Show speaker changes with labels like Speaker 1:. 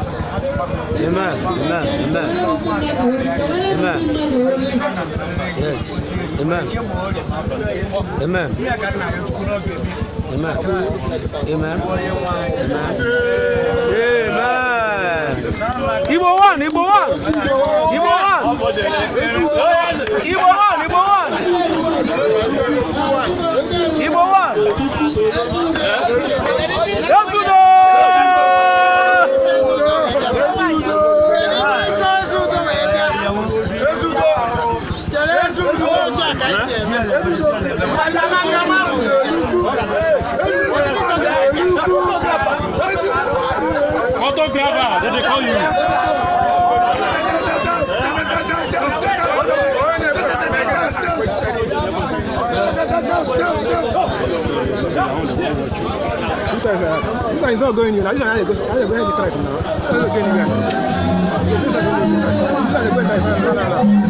Speaker 1: Amen. Amen. Amen. Amen. Yes. Amen. Amen. Amen. Amen. Amen. Amen. Igbo one, Igbo one. Igbo one. Igbo one, Igbo one. Igbo one. Ezeudo!
Speaker 2: Photographer, they dey call you.
Speaker 3: This one is not going anywhere. This one, how they go, how they go, how they try to now. How they go anywhere?